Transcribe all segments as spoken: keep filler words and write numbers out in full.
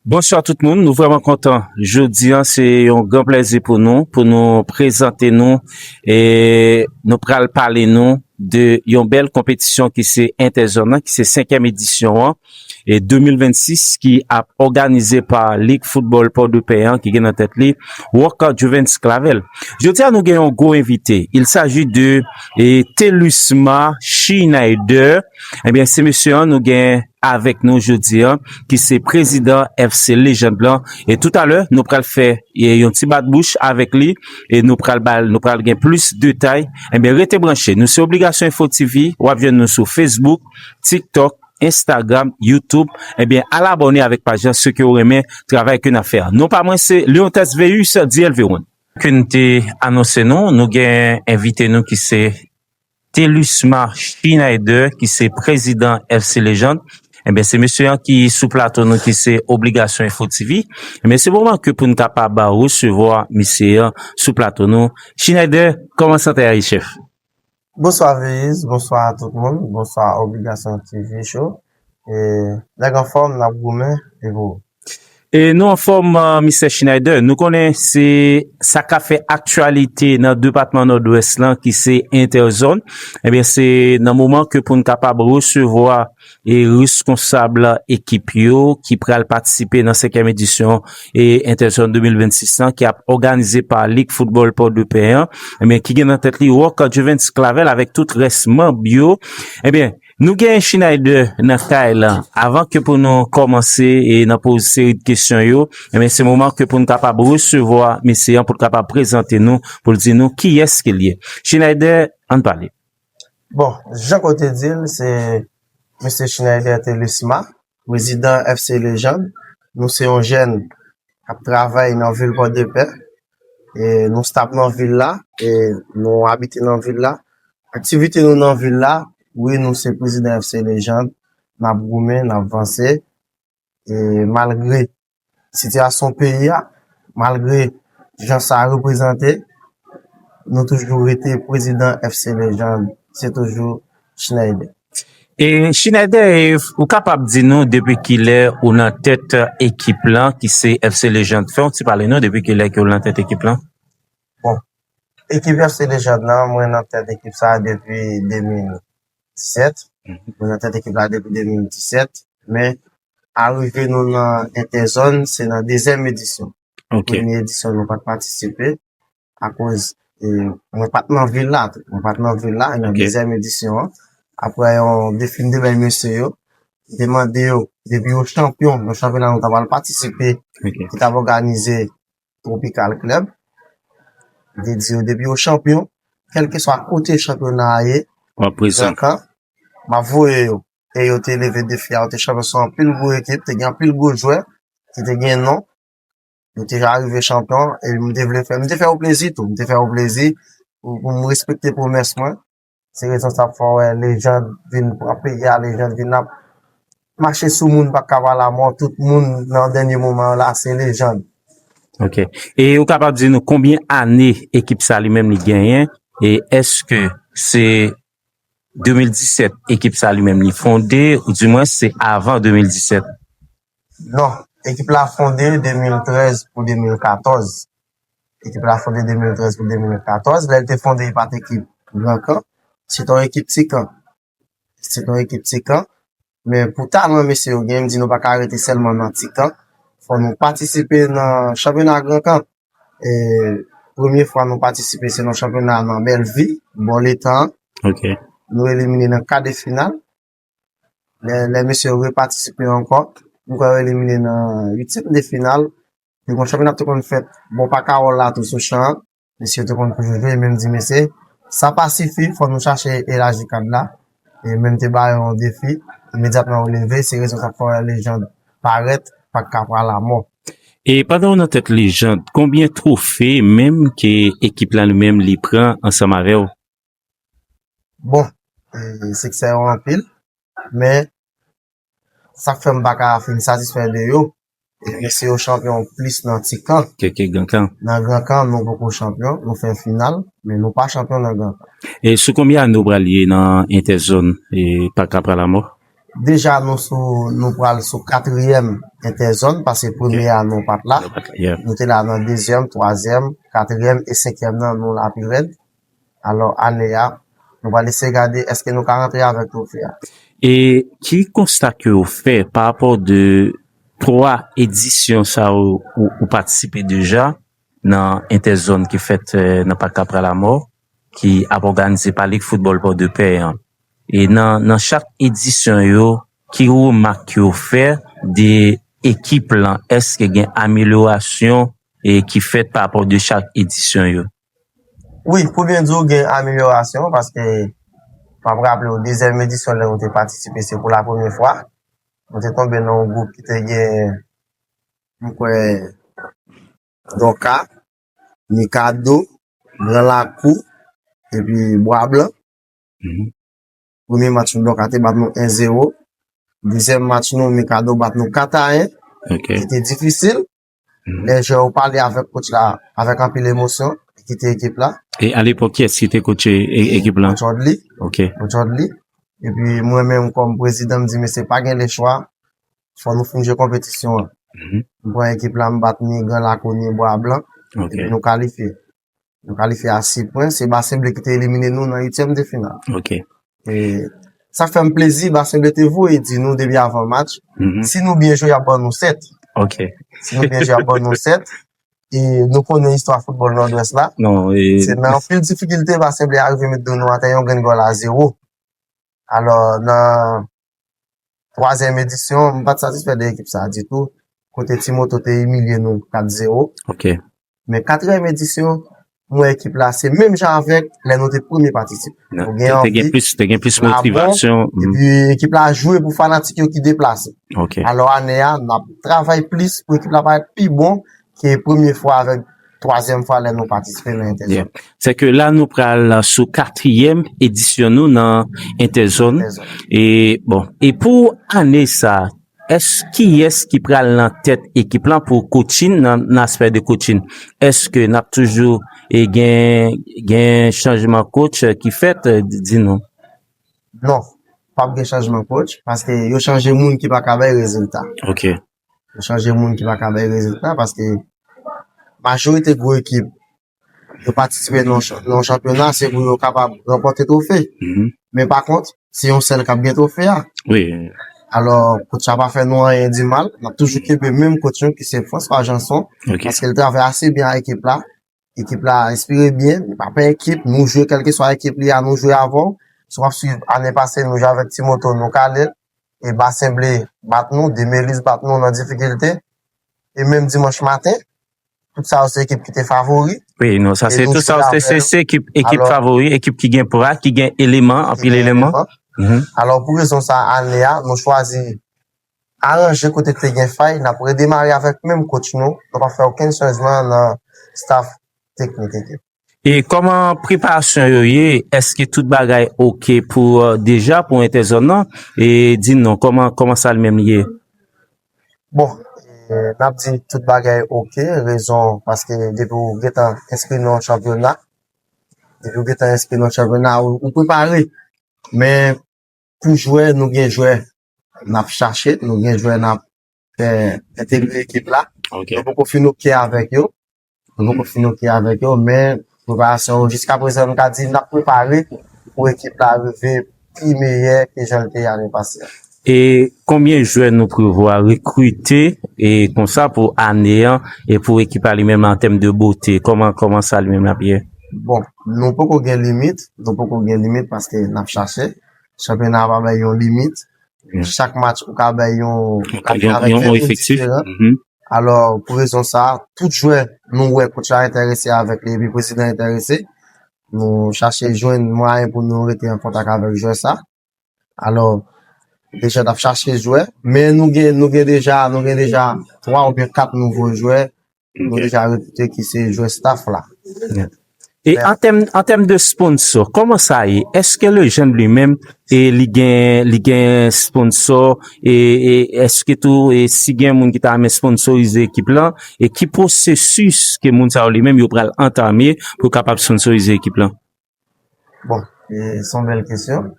Bonswa tout moun, nou vrèman kontan. Jodi a, se yon gran plèzi pou nou, pou nou prezante nou, e nou pral pale nou de yon bèl konpetisyon ki se entèzòn nan, ki se senkyèm edisyon an, e de mil vennsis, ki ap òganize pa Lig Foutbòl Pòdepè an, ki gen nan tèt li Walker Juvens Clavel. Jodi a, nou gen yon gwo envite. Il s'agit de, e, Telusma Schneider. Ebyen, se mesye an nou gen avèk nou jodi a, ki se prezidan F C Legend lan. E toutalè, nou pral fè, e, yon ti bat bouch avèk li, e nou pral ba, nou pral gen plis detay. Ebyen, rete branche. Nou se Obligasyon Info T V, w ap jwenn nou sou Facebook, TikTok, Instagram, YouTube. Ebyen, al abòne avèk paj lan, si ke w renmen travay ke n ap fè a. Non pa mwen, se Leontes Veus, D L V One. Ke n te anonse nou, nou gen envite nou ki se Telusma Schneider, ki se prezidan F C Legend. Ebyen, se mesye an ki sou plato nou, ki se Obligasyon Info T V. Ebyen, se moman ke pou n kapab resevwa mesye an sou plato nou. Schneider, kòman sante a ye, chèf? Bonswa, Veus. Bonswa a tout moun. Bonswa, Obligasyon T V Show. E, nèg anfòm, n ap goumen, e pou. E nou anfòm, uh, mistè Schneider. Nou konnen se sa k ap fè aktyalite nan depatman Nòdwès lan, ki se entèzòn. Ebyen, se nan moman ke pou n kapab resevwa e reskonsab ekip yo ki pral patisipe nan senkyèm edisyon e entèzòn de mil vennsis lan, ki ap òganize pa Lig Foutbòl Pòdepè an, ebyen, ki gen nan tèt li Walker Juvens Clavel avèk tout rès manm yo. Ebyen, nou gen Schneider nan kay la. Avan ke pou nou kòmanse e nan poze seri de kesyon yo, ebyen, se moman ke pou n kapab resevwa mesye an pou l kapab prezante nou, pou l di nou kiyès ke l ye. Schneider, ann pale. Bon, jan ke w te di l, se mesye Schneider Telusma, prezidan F C Legend. Nou se yon jèn k ap travay nan vil Pòdepè. E nou stap nan vil la, e nou abite nan vil la. Aktivite nou nan vil la, wi, nou se prezidan F C Legend, n ap goumen, n ap vanse. E malgre sitiyasyon peyi a, malgre jan sa reprezante, nou toujou rete prezidan F C Legend, se toujou Schneider. E Schneider, e ou kapab di nou depi kilè ou nan tèt ekip lan ki se F C Legend? Fè yon ti pale nou depi kilè ke ou nan tèt ekip lan? Bon, ekip F C Legend lan, mwen nan tèt ekip sa a depi de mil disèt. Mhm. Mwen nan tèt ekip la depi de mil disèt, men arive nou nan entèzòn, se nan dezyèm edisyon. Ok. Premye edisyon, nou pa t patisipe, akoz, e, mwen pa t nan vil la tou. Mwen pa t nan vil la, e nan Ok. dezyèm edisyon an, apre yon defi m te bay mesye yo, m te mande yo, depi yo chanpyon nan chanpyona, nou ta pral patisipe, Ok. ki t ap òganize Tropical Club. M te di yo, depi yo chanpyon, kèlkeswa kote chanpyona a ye, W ap prezan. Gran Kan, m ap voye yo. E yo te leve defi a, yo te chanpyon sou anpil gwo ekip, te gen anpil gwo jwè ki te gen non. Yo te arive chanpyon, e m te vle fè, m te fè yo plezi tou, m te fè yo plezi pou, pou m respekte pwomès mwen. Se rezon sa k fè w wè Legend vin pran peyi a, Legend vin ap mache sou moun, pa ka pale a mò, tout moun nan dènye moman yo la, se Legend. Ok. E ou kapab di nou konbyen ane ekip sa li menm li genyen? E èske se de mil disèt ekip sa li menm li fonde, ou di mwen se avan de mil disèt? Non, ekip la fonde de mil trèz pou de mil katòz. Ekip la fonde de mil trèz pou de mil katòz. Lè l te fonde, li pa t ekip Gran Kan. Se t yon ekip Ti Kan. Se t yon ekip Ti Kan. Men pou talan mesye yo gen, m di nou pa ka rete sèlman nan Ti Kan. Fò nou patisipe nan chanpyona Gran Kan. E premye fwa nou patisipe, se nan chanpyona nan Bèlvi, bò Letan. Ok. Nou elimine nan ka de final. Lè, lè mesye yo repatisipe ankò, nou kwè yo elimine nan uityèm de final. Te gon chanpyona te konn fèt bò Pakawòl la tou sou chan an. Mesye yo te konn kou jwe, men m di, mesye, sa pa sifi, fò nou chache elaji kad la. E men m te ba yo yon defi, imedyatman yo leve, se rezon sa k fè Legend parèt, pa t ka pran lanmò. E pandan w nan tèt Legend, konbyen twofe menm ke ekip la li menm li pran ansanm avè w? Bon, e, siksè yo anpil, men sa k fè m pa ka fin satisfè de yo, e, mesye yo chanpyon plis nan Ti Kan. Ke, ke Gran Kan. Nan Gran Kan, nou poko chanpyon, nou fè final, men nou pa chanpyon nan Gran Kan. E sou konbyen ane w pral ye nan entèzòn e pa ka pran lanmò? Deja, nou sou, nou pral sou katriyèm entèzòn, paske premye a nou pa t la. Nou pa t la, yeah. Nou te la nan dezyèm, twazyèm, katriyèm e senkyèm nan, nou la pi rèd. Alò, ane a, nou pral eseye gade èske nou ka rantre avèk twofe a. E ki konsta ke w fè pa rapò de twa edisyon sa yo ou, ou patisipe deja nan entèzòn ki fèt, eh, nan Pak Kapra Lamò, ki ap òganize pa Lig Foutbòl Pòdepè an? E nan, nan chak edisyon yo, ki remak ke w fè de ekip lan? Èske gen amelyorasyon, eh, ki fèt pa rapò de chak edisyon yo? Wi, pou byen di w, gen amelyorasyon, paske m ap raple w, dezyèm edisyon, lè nou te patisipe, se pou la premye fwa. Nou te tonbe nan yon gwoup ki te gen, m kwè, Dòka, Mikado, Gran Lakou, epi Bwa Blan. Mhm. Premye match nou, Dòka te bat nou en zewo. Dezyèm match nou, Mikado bat nou kat a en. Ok. Li te difisil. Mhm. Lè jwè yo pale avèk coach la, avèk anpil emosyon, li kite ekip la. E alepòk, kiyès ki te kotche e-, ekip lan? Coach Odley. Ok. Coach Odley. Epi mwen menm, kòm prezidan, m di, "Mesye, pa gen lechwa. Fò nou fin jwe konpetisyon an." Mhm. M pran ekip la, m bat ni Gran Lakou, ni Bwa Blan. Ok. Epi nou kalifye. Nou kalifye a sis pwen, se Basen Ble ki te elimine nou nan uityèm de final. Ok. E sa fè m plezi, Basen Ble te voye di nou depi avan match, mhm, si nou byen jwe, y ap ban nou sèt. Ok. Si nou byen jwe, y ap ban nou sèt. E nou konnen istwa foutbòl Nòdwès la. Non, e se nan anpil difikilte, Basen Ble arive met do nou atè yon grenn gòl a zewo. Alò, nan twazyèm edisyon, m pa t satisfè de ekip sa a ditou, kote Ti Moto te imilye nou kat zewo. Ok. Men katriyèm edisyon, m wè ekip la, se menm jan avèk lè nou te premye patisipe. Non, nou gen te, te gen anvi, plis, te gen plis motivasyon. Mm. Epi ekip la jwe pou fanatik yo ki deplase. Ok. Alò, ane a, n ap travay plis pou ekip la parèt pi bon ke premye fwa avèk twazyèm fwa lè nou patisipe nan entèzòn. Yeah. Se ke la nou pral sou katriyèm edisyon nou nan entèzòn. Entèzòn. E, bon, e pou ane sa, èske, kiyès ki pral nan tèt ekip lan pou coaching, nan, nan aspè de coaching? Èske n ap toujou, e, gen, gen chanjman coach, e, ki fèt, e, di, di nou? Non, p ap gen chanjman coach, paske yo chanje moun ki pa ka bay rezilta. Ok. Yo chanje moun ki pa ka bay rezilta, paske majorite gwo ekip, yo patisipe nan yon ch-, nan yon chanpyona, se pou yo kapab ranpòte twofe. Mhm. Men pa kont, se yon sèl k ap gen twofe a. Wi. Alò, coach la pa fè nou anyen di mal. N ap toujou kenbe menm coach nou ki se François Janson. Ok. Paske l travay ase byen ak ekip la. Ekip la enspire byen. Li pa pè ekip. Nou jwe kèlkeswa ekip li a, nou jwe avè w. Si w ap swiv ane pase, nou jwe avèk Ti Moto, nou kale l. E Basen Ble bat nou, Demelis bat nou nan difikilte. E menm dimanch maten, tout sa yo se ekip ki te favori. Wi, non, sa se, tout sa se, se, se ekip, ekip favori, ekip ki gen pra, ki gen eleman, anpil eleman. Mhm. Alò, pou rezon sa, ane a, nou chwazi aranje kote k te gen fay, n ap redemare avèk menm coach nou. Nou p ap fè okenn chanjman nan staff teknik ekip. E kòman preparasyon yo ye? Èske tout bagay oke pou, euh, deja pou entèzòn nan? E di n non, kòman, kòman sa li menm li ye? Bon, e, n ap di tout bagay oke, rezon paske depi w gentan enskri nan yon chanpyona, depi w gentan enskri nan yon chanpyona, ou, ou prepare. Men pou jwè, nou gen jwè n ap chache, nou gen jwè n ap fè entegre ekip la. Ok. Nou poko fin oke avèk yo. Nou poko fin oke avèk yo, men preparasyon yo jiska prezan, nou ka di n ap prepare pou ekip la rive pi meyè ke jan l te ye ane pase a. E konbyen jwè nou prevwa rekrite e konsa pou ane an e pou ekip la li menm an tèm de bote, kòman, kòman sa li menm l ap ye? Bon, nou poko gen limit, nou poko gen limit paske n ap chache. Chanpyona a pa bay yon limit. Chak match ou ka bay yon, ou ka vin avèk yon efektif diferan. Mhm. Alò, pou rezon sa a, tout jwè nou wè coach la enterese avèk li, epi prezidan enterese, nou chache jwenn mwayen pou nou rete an kontak avèk jwè sa. Alò, deja n ap chache jwè, men nou gen, nou gen deja, nou gen deja twa oubyen kat nouvo jwè nou deja rekrite ki se jwè staff la. Yeah. E an tèm, an tèm de sponsor, kòman sa ye? Èske Legend li menm, e li gen, li gen sponsor, e, e èske tou, e si gen moun ki ta renmen sponsorize ekip lan, e ki pwosesis ke moun sa yo li menm yo pral antame pou kapab sponsorize ekip lan? Bon, e se yon bèl kesyon.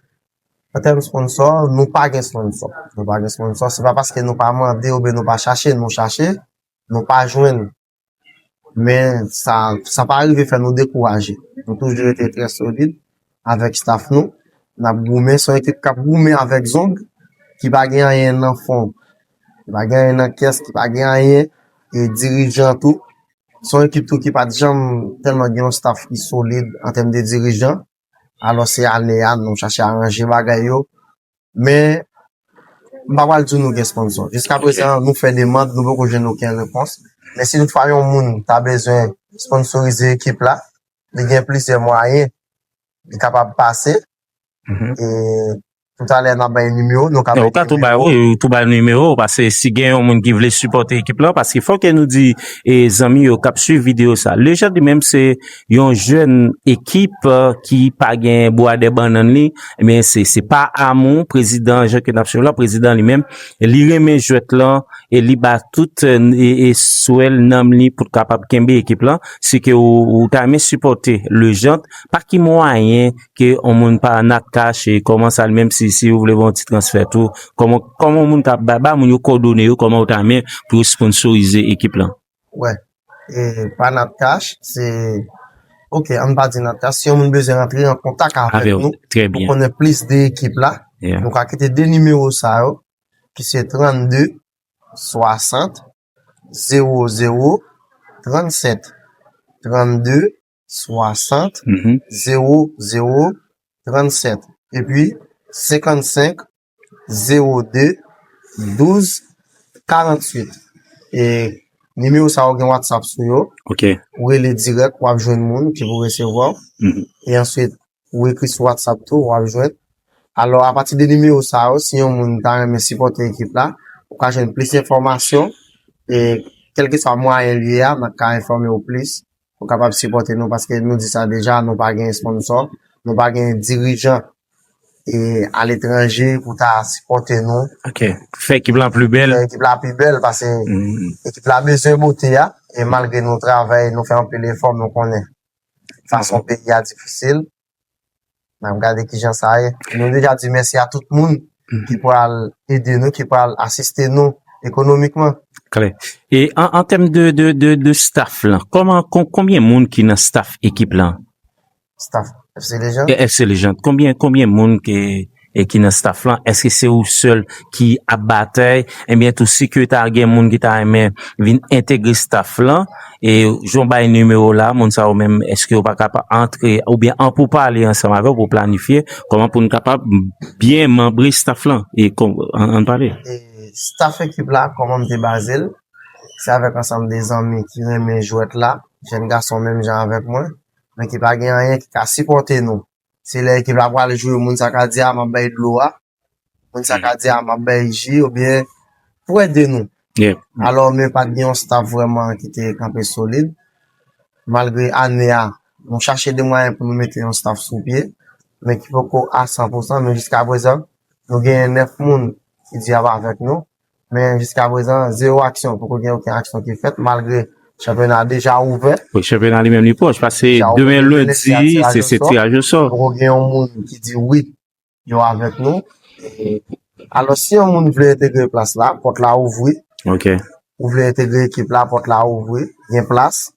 An tèm sponsò, nou pa gen sponsò. Nou pa gen sponsò. Se pa paske nou pa mande oubyen nou pa chache, nou chache, nou pa jwenn. Men sa, sa pa rive fè nou dekouraje. Nou toujou rete trè solid avèk staff nou. N ap goumen, se yon ekip k ap goumen avèk zong, ki pa gen anyen nan fon, ki pa gen anyen nan kès, ki pa gen anyen e dirijan tou. Se yon ekip tou ki pa t janm tèlman gen yon staff ki solid an tèm de dirijan. Alò se ane a, nou chache aranje bagay yo. Men, m pa pral di w nou gen sponsò. Jiska prezan, nou fè demann, nou poko jwenn okenn repons. Men si toutfwa yon moun ta bezwen sponsorize ekip la, li gen plizyè mwayen. Li kapab pase. E toutalè, n ap bay nimewo, nou ka bay nimewo. Ou ka tou bay, wi, ou tou bay nimewo, paske si gen yon moun ki vle sipòte ekip la, paske fòk nou di, e zanmi yo k ap swiv videyo sa, Lejand li menm se yon jèn ekip, eh, ki pa gen bwadè bannann li, men se, se pa Amou, prezidan Jean Claude Napchou la, prezidan li menm, li renmen jwèt lan, e li ba tout, eh, e, e swè l, nanm li pou l kapab kenbe ekip lan. Si ke ou, ou ta renmen sipòte Lejand, pa ki mwayen ke yon moun pa Natcash, e kòman sa li menm, si, si ou vle yon ti transfè tou, kòman, kòman yon moun ka ba, ba moun yo kòdone yo, kòman ou ta renmen pou yo sponsorize ekip lan? Wè, e pa Natcash, se, ok, ann pa di Natcash, si yon moun bezwen rantre an kontak avèk nou, pou konnen plis de ekip la, nou ka kite de nimewo sa yo, ki se trannde swasant zewo zewo trannsèt, trannde swasant zewo zewo trannsèt, epi senkannsenk zewo de douz karantuit. E nimewo sa yo gen WhatsApp sou yo. Ok. Ou rele dirèk, w ap jwenn moun ki pou resevwa w. E answit, ou ekri sou WhatsApp tou, w ap jwenn. Alò, apati de nimewo sa yo, si yon moun ta renmen sipòte ekip la, ou ka jwenn plis enfòmasyon. E kèlkeswa mwayen li ye a, n ap ka enfòme w plis. Pou kapab sipòte nou, paske nou di sa deja, nou pa gen sponsò, nou pa gen dirijan e aletranje pou ta sipòte nou. Ok. Fè ekip la pi bèl. Fè ekip la pi bèl, paske ekip la bezwen bote a, e malgre nou travay, nou fè anpil efò, nou konnen fason peyi a difisil. N ap gade kijan sa ye. Nou deja di mèsi a tout moun ki pral ede nou, ki pral asiste nou ekonomikman. Klè. E an, an tèm de, de, de, de staff lan, kòman, kon-, konbyen moun ki nan staff ekip lan? Staff F C Lejand? E F C Lejand. Konbyen, konbyen moun ki, e ki nan staff lan? Èske se ou sèl ki ap batay? Ebyen tou, si ke ta gen moun ki ta renmen vin entegre staff lan, e jan w bay nimewo la, moun sa yo menm, èske yo pa ka pa antre, oubyen an pou pale ansanm avè w, pou planifye, kòman pou n kapab byen manbre staff lan? E kòm, ann, ann pale. E staff ekip la, kòman m te baze l, se avèk ansanm de zanmi ki renmen jwèt la, jèn gason menm jan avèk mwen, men ki pa gen anyen ki ka sipòte nou. Se lè ekip la pral jwe, moun sa ka di, "A, m ap bay dlo a." Moun sa ka di, "A, m ap bay ji," oubyen pou ede nou. Alò, men pa t gen yon staff vrèman ki te kanpe solid. Malgre ane a, nou chache de mwayen pou nou mete yon staff sou pye, men ki poko a san pou san, men jiska prezan, nou genyen nèf moun ki di y ap avèk nou. Men jiska prezan, zewo aksyon, poko gen okenn aksyon ki fèt, malgre chanpyona a deja ouvè. Wi, chanpyona li menm li pwòch, paske demen lendi, se, se tiraj osò. Poko gen yon moun ki di wi, yo avèk nou. E, alò, si yon moun vle entegre plas la, pòt la ouvri. Ok. Ou vle entegre ekip la, pòt la ouvri, gen plas.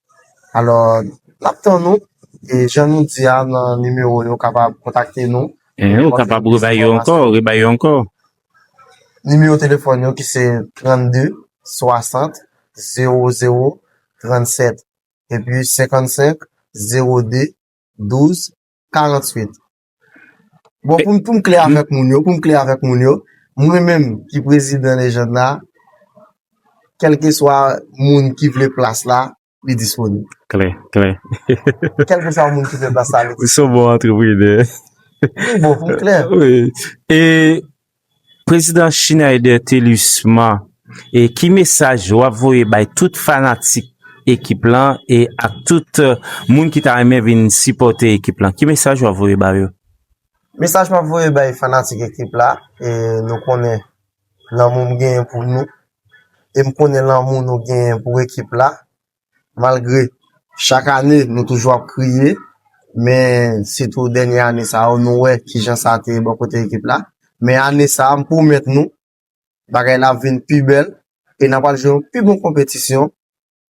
Alò, n ap tann nou. E jan nou di a nan nimewo yo, kapab kontakte nou. E, ou kapab rebay yo ankò, rebay yo ankò. Nimewo telefòn yo ki se trannde swasant zewo zewo trannsèt, epi senkannsenk zewo de douz karantuit. Bon, pou m, pou m klè avèk moun yo, pou m klè avèk moun yo, mwen menm ki prezidan Lejand la, kèlkeswa moun ki vle plas la, li disponib. Klè, klè. Kèlkeswa moun ki vle plas la, li disponib. Ou se yon bon antreprenè. Wi, bon, pou m klè. Wi. E Prezidan Schneider Thelusma, e ki mesaj w ap voye bay tout fanatik ekip lan e ak tout, eh, moun ki ta renmen vin sipòte ekip lan? Ki mesaj w ap voye ba yo? Mesaj m ap voye bay fanatik ekip la, e nou konnen lanmou m genyen pou nou, e m konnen lanmou nou genyen pou ekip la. Malgre chak ane, nou toujou ap kriye, Men sitou dènye ane sa yo, nou wè kijan sa te ye bò kote ekip la. Men ane sa a, m pwomèt nou, bagay la ap vin pi bèl e n ap al jwe yon pi bon konpetisyon.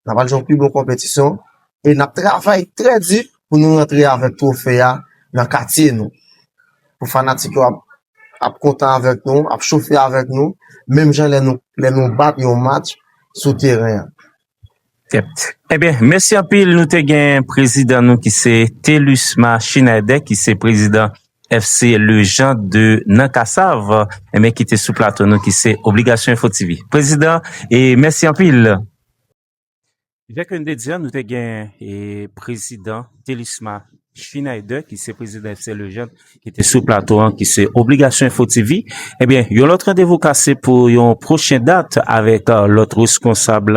N ap al jwe yon pi bon konpetisyon e n ap travay trè di pou nou rantre avèk twofe a nan katye nou. Pou fanatik yo ap, ap kontan avèk nou, ap chofe avèk nou, menm jan lè nou, lè nou bat yon match sou teren an. Ebyen, mèsi anpil. Nou te gen prezidan nou ki se Telusma Schneider, ki se prezidan F C Legende de nan Kasav, ebyen, ki te sou plato nou, ki se Obligasyon Info T V. Prezidan, e mèsi anpil. Jan ke n te di a, nou te gen e, prezidan Telusma Schneider, ki se prezidan F C Legende, ki te sou plato an, ki se Obligasyon Info T V. Ebyen, yon lòt randevou kase pou yon pwochen dat avèk uh, lòt responsab